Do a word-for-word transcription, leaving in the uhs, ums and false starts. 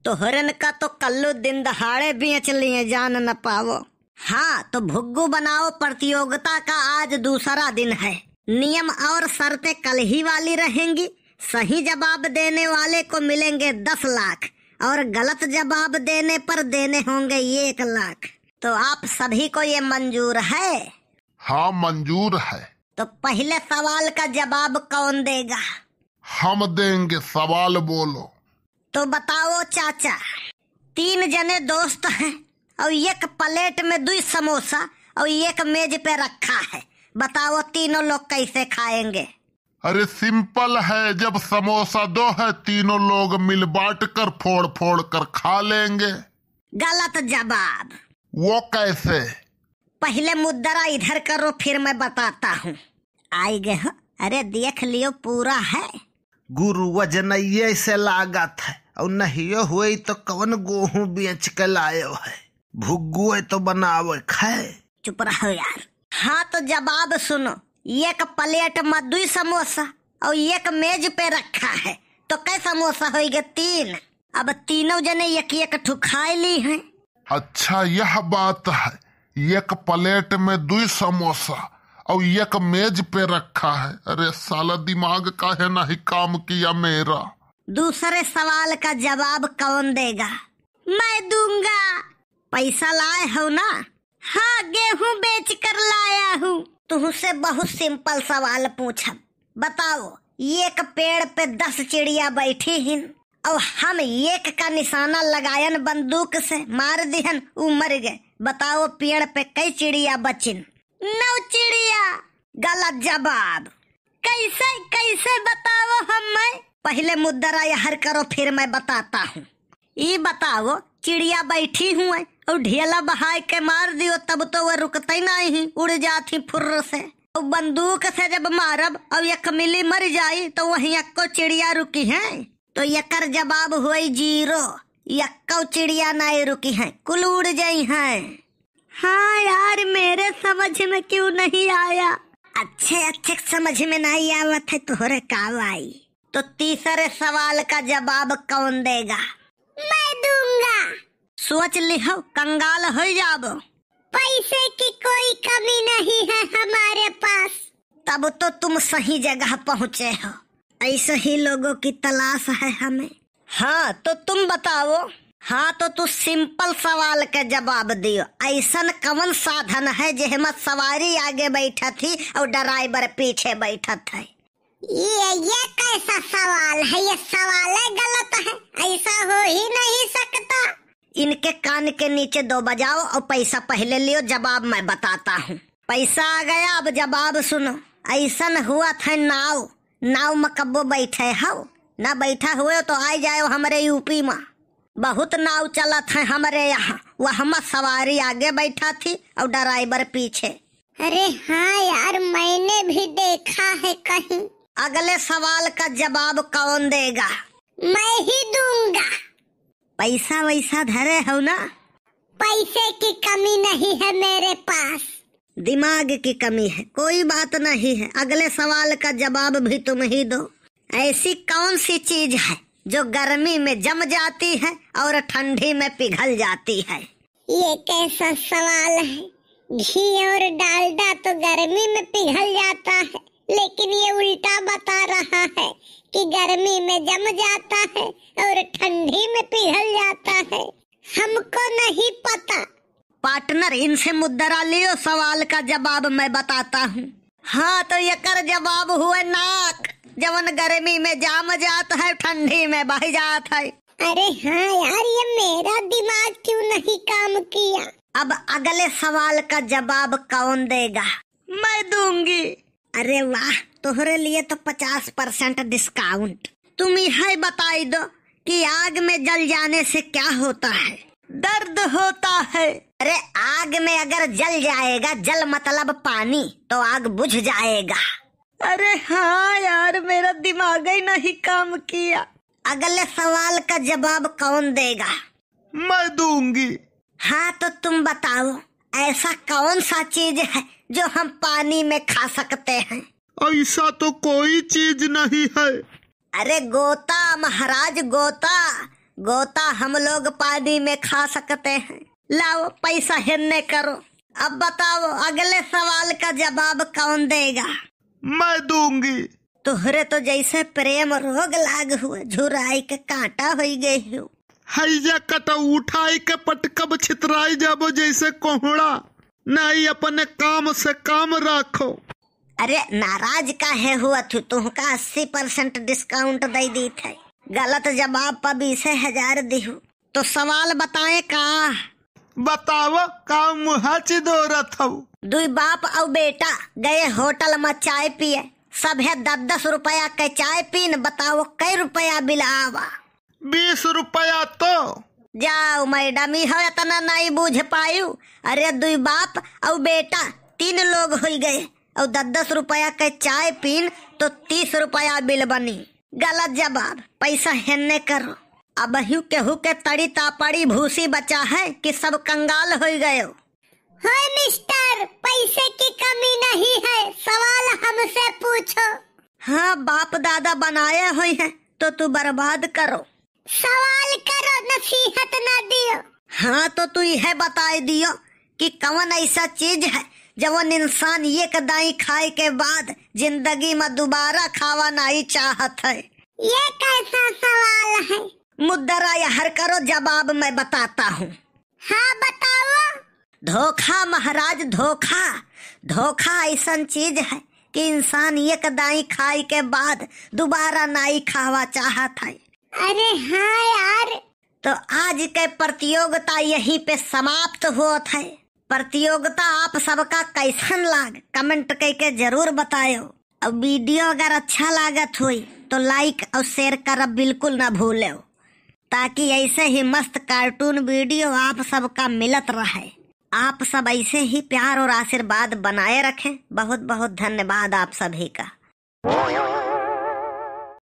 तोहरन का तो कल्लू दिन दहाड़े बेच लिए, जान न पावो। हाँ, तो भुग्गू बनाओ प्रतियोगिता का आज दूसरा दिन है। नियम और शर्तें कल ही वाली रहेंगी। सही जवाब देने वाले को मिलेंगे दस लाख और गलत जवाब देने पर देने होंगे एक लाख। तो आप सभी को ये मंजूर है? हाँ, मंजूर है। तो पहले सवाल का जवाब कौन देगा? हम देंगे, सवाल बोलो। तो बताओ चाचा, तीन जने दोस्त हैं और एक प्लेट में दुई समोसा और एक मेज पे रखा है, बताओ तीनों लोग कैसे खाएंगे? अरे सिंपल है, जब समोसा दो है तीनों लोग मिल बांट कर फोड़ फोड़ कर खा लेंगे। गलत जवाब। वो कैसे? पहले मुद्रा इधर करो, फिर मैं बताता हूँ। आई गए हो? अरे देख लियो, पूरा है। गुरु वजनइये से लागत है, और नहियो हुई तो कवन गेहूं बेच के लायो है? भुग्गुए तो बनावे खाए। चुप रहो यार। हाँ तो जवाब सुनो, एक प्लेट में दुई समोसा और एक मेज पे रखा है, तो कै समोसा होइगे? तीन। अब तीनों जने एक एक ठो खाए ली हैं। अच्छा, यह बात है। एक प्लेट में दुई समोसा और एक मेज पे रखा है। अरे साला, दिमाग काहे नहीं काम किया मेरा? दूसरे सवाल का जवाब कौन देगा? मैं दूंगा। पैसा लाए हो ना? हाँ, गेहूं बेच कर लाया हूँ। तुमसे बहुत सिंपल सवाल पूछब, बताओ, एक पेड़ पे दस चिड़िया बैठी हिन और हम एक का निशाना लगायन बंदूक से, मार दिहन, ऊ मर गए। बताओ पेड़ पे कई चिड़िया बचिन? नौ चिड़िया। गलत जवाब। कैसे, कैसे बताओ हमें? पहले मुद्रा यहर करो, फिर मैं बताता हूँ। ई बताओ, चिड़िया बैठी हुए और ढेला बहाय के मार दियो, तब तो वह रुकते नहीं, उड़ जाती फुर्र से। और बंदूक से जब मारब और एक मिली मर जाई, तो वहीं यक्को चिड़िया रुकी है? तो यकर जवाब हुई जीरो, यक्को चिड़िया नहीं रुकी है, कुल उड़ जाई हैं। हाँ यार, मेरे समझ में क्यों नहीं आया? अच्छे अच्छे समझ में नहीं आवत है तोहरे का भाई। तो तीसरे सवाल का जवाब कौन देगा? मैं दूंगा। सोच लिहो, कंगाल हो जाबो। पैसे की कोई कमी नहीं है हमारे पास। तब तो तुम सही जगह पहुँचे हो, ऐसे ही लोगों की तलाश है हमें। हाँ, तो तुम बताओ। हाँ, तो तू सिंपल सवाल के जवाब दियो, ऐसन कवन साधन है जेहमा सवारी आगे बैठत ही और ड्राइवर पीछे बैठत है? ये, ये कैसा सवाल है? ये सवाल ही गलत है, ऐसा हो ही नहीं सकता। इनके कान के नीचे दो बजाओ और पैसा पहले लियो, जवाब मैं बताता हूँ। पैसा आ गया, अब जवाब सुनो। ऐसन हुआ था नाव, नाव में कब्बो बैठे हो ना, बैठा हुए तो आ जाओ हमरे यूपी में। बहुत नाव चलत है हमरे यहाँ, वह में सवारी आगे बैठा थी और ड्राइवर पीछे। अरे हाँ यार, मैंने भी देखा है कहीं। अगले सवाल का जवाब कौन देगा? मैं ही दूंगा। पैसा वैसा धरे हो ना? पैसे की कमी नहीं है मेरे पास। दिमाग की कमी है, कोई बात नहीं है, अगले सवाल का जवाब भी तुम ही दो। ऐसी कौन सी चीज है जो गर्मी में जम जाती है और ठंडी में पिघल जाती है? ये कैसा सवाल है? घी और डालडा तो गर्मी में पिघल जाता है, लेकिन ये उल्टा बता रहा है कि गर्मी में जम जाता है और ठंडी में पिघल जाता है। हमको नहीं पता। पार्टनर, इनसे मुद्रा लियो, सवाल का जवाब मैं बताता हूँ। हाँ, तो एकर जवाब हुए नाक, जवन गर्मी में जाम जात है, ठंडी में बह जात है। अरे हाँ यार, ये मेरा दिमाग क्यों नहीं काम किया? अब अगले सवाल का जवाब कौन देगा? मैं दूंगी। अरे वाह, तोहरे लिए तो पचास परसेंट डिस्काउंट। तुम यह बताई दो कि आग में जल जाने से क्या होता है? दर्द होता है। अरे, आग में अगर जल जाएगा, जल मतलब पानी, तो आग बुझ जाएगा। अरे हाँ यार, मेरा दिमाग ही नहीं काम किया। अगले सवाल का जवाब कौन देगा? मैं दूंगी। हाँ, तो तुम बताओ, ऐसा कौन सा चीज है जो हम पानी में खा सकते हैं? ऐसा तो कोई चीज नहीं है। अरे गोता महाराज, गोता, गोता हम लोग पानी में खा सकते हैं। लाओ, पैसा हेन्ने करो। अब बताओ, अगले सवाल का जवाब कौन देगा? मैं दूंगी। तोहरे तो जैसे प्रेम रोग लाग हुए, झुराई के कांटा होई गए हो। हैजा कटो, उठाई के पटकब, छितराई जाबो जैसे कोहड़ा। नहीं, अपने काम से काम राखो। अरे, नाराज काहे हुआ थू? तुहका अस्सी परसेंट डिस्काउंट दे दीत है। गलत जवाब पर बीसे हजार दिहू। तो सवाल बताए का? बताओ, का मुहा चिदोरत हऊ? दुई बाप अउ बेटा गए होटल में चाय पिए। सभे दस दस रुपया के चाय पीन। बताओ, कै रुपया बिल आवा? बीस रुपया तो। जाओ मैडम, इहो इतना नहीं बूझ पायू। अरे, दुई बाप अउ बेटा, तीन लोग होई गए, अउ दस दस रुपया के चाय पीन तो तीस रुपया बिल बनी। गलत जवाब, पैसा हेन्ने करो। अबहियो केहू के तड़ी तापड़ी भूसी बचा है कि सब कंगाल होई गयो? हाय मिस्टर, पैसे की कमी नहीं है, सवाल हमसे पूछो। हाँ, बाप दादा बनाए होई हैं तो तू बर्बाद करो। सवाल करो, नसीहत ना दियो। हाँ, तो तू यह बताए दियो कि कौन ऐसा चीज है जवन इंसान एक दाई खाए के बाद जिंदगी में दोबारा खावा नहीं चाहत है। ये कैसा सवाल है? मुद्दा यहर करो, जवाब मैं बताता हूँ। हाँ, बताओ। धोखा महाराज, धोखा। धोखा ऐसन चीज है कि इंसान एक दाई खाए के बाद दोबारा नाई खावा चाहत है। अरे हाँ यार। तो आज के प्रतियोगिता यहीं पे समाप्त होत है। प्रतियोगिता आप सबका कैसन लाग, कमेंट करके जरूर बतायो। और वीडियो अगर अच्छा लागत होई तो लाइक और शेयर करब बिल्कुल ना भूलो, ताकि ऐसे ही मस्त कार्टून वीडियो आप सबका मिलत रहे। आप सब ऐसे ही प्यार और आशीर्वाद बनाए रखें। बहुत बहुत धन्यवाद आप सभी का।